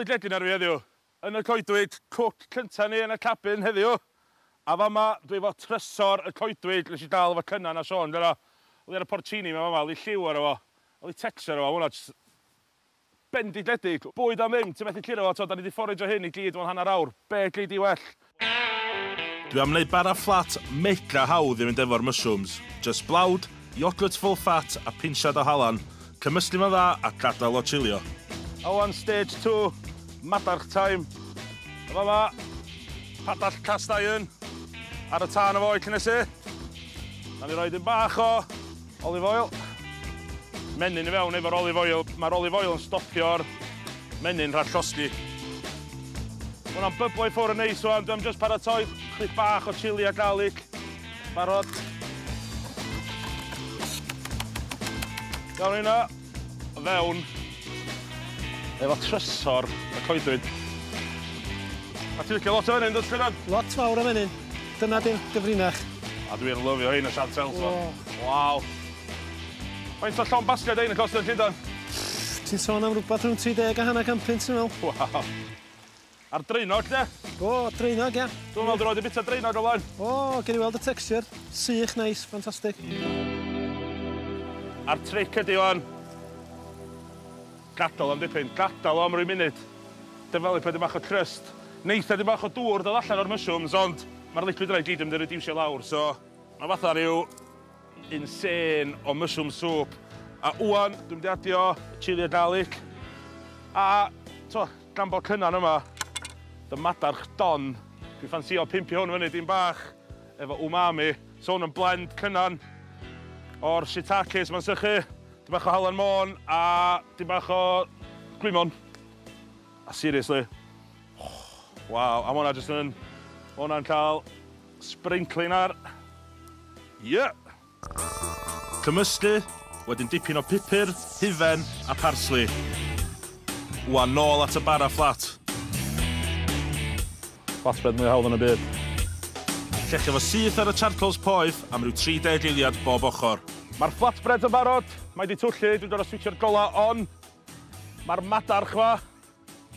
Holi gledyn ar fi heddiw. Yn y coedwig, cwc cynta ni yn y cabin heddiw. A fama, dwi efo trysor y coedwig, nes i dal efo Cynan a Siôn, dyna. Oedd ar y porcini ma fama, oedd lliw ar efo. Oedd texture efo, hwnna just bendigedig. Bwyd am ddim, ti'n methu curo fo, to, da ni wedi fforagio hyn i gyd mewn hanner awr. Be gei di well? Dwi am wneud bara fflat mega hawdd i fynd efo'r mushrooms. Just blawd, yoghurt full fat a pinsiad o halan. Cymysgu fo'n dda a gadael o chilio. A wan stage 2, madarch time. A fama, padall cast iron ar y tân efo i cynnesu. Na ni roed un bach o olive oil. Menyn i fewn efo'r olive oil. Mae'r olive oil yn stopio'r menyn rhag llosgi. Mae hwnna'n byblo i ffwrdd yn neis wan. Dwi'n just paratoi chydig bach o chili a garlic. Barod. Gawn hynna fewn efo trysor y coedwig. A ti'n licio lot o fenyn, dwyt, Cynan? Lot fawr o fenyn. Dyna di'r gyfrinach. A dwi'n lyfio hein y Chantels. Oh. Waw. Faint o llond basged ein yn costio yn Llundain? Ti'n sôn am rhywbeth rhwng 30 a hanner can punt, ti'n meddwl? Waw. A'r draenog, de? O, draenog, ia. Dwi'n meddwl dwi'n rhoi di bita draenog o blaen. O, gen i weld y texture. Sych, neis, ffantastig. A'r tric ydi wan, gadael am dipyn, gadael o am ryw munud. Develop dipyn bach o crust. Neith dipyn bach o dŵr dod allan o'r mushrooms, ond mae'r liquid yna i gyd yn mynd i reducio lawr, so mae fatha rhyw insane o mushroom soup. A wan, dwi'n mynd i adio chili a garlic. A, to, gan bod Cynan yma, dy madarch don, dwi'n ffansio pimpio hwn fyny dim bach efo umami. So hwn yn blend Cynan o'r shiitakes ma'n sychu, dim bach o halan môn a dim bach o gwymon. A seriously, oh, waw, a ma' hwnna jyst yn, ma' hwnna'n cael sprinkling ar, yeah! Cymysgu, wedyn dipyn o pupur, hufen a parsley. Wan nôl at y bara fflat. Flatbread mwy hawdd yn y byd. Llechio fo syth ar y charcoals poeth am ryw 30 eiliad bob ochr. Mae'r flatbread yn barod, mae di twllu, dwi'n gorfod switsio'r gola on. Mae'r madarch fa.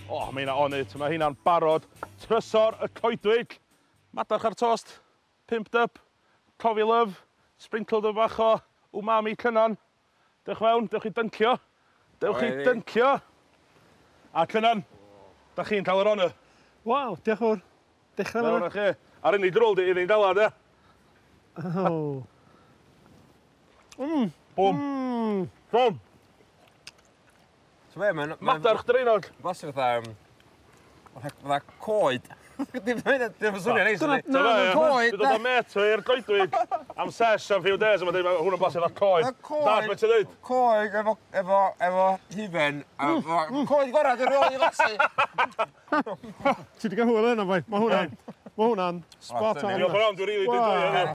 O, oh, mae hynna on it, mae hynna'n barod. Trysor y coedwig. Madarch ar tost, pimped up, cofi love, sprinkled o bach o umami Cynan. Dewch fewn, dewch i dyncio. Dewch i dyncio. A Cynan, da chi'n cael yr honour. Waw, diolch fawr. Dechrau fan'na. Mewn â chi. A'r unig drôl di iddi'n dala, de. Oh. Mm. Bwm. Mm. Bwm. So be, mae'n... Madarch draenog. Blasu fatha... Fatha coed. Dim swnio neis, yndi? Na, coed! Dwi'n dod â met o i'r goedwig am sesh am few days, a mae'n dweud, hwn yn blasu fatha coed. Dad, beth ti'n dweud? Coed efo hufen. Coed gorau, dwi'n rôl i flasu. Ti wedi cael hwyl yna, boi. Mae hwnna'n spot on. Diolch yn fawr, dwi'n rili 'di enjoio.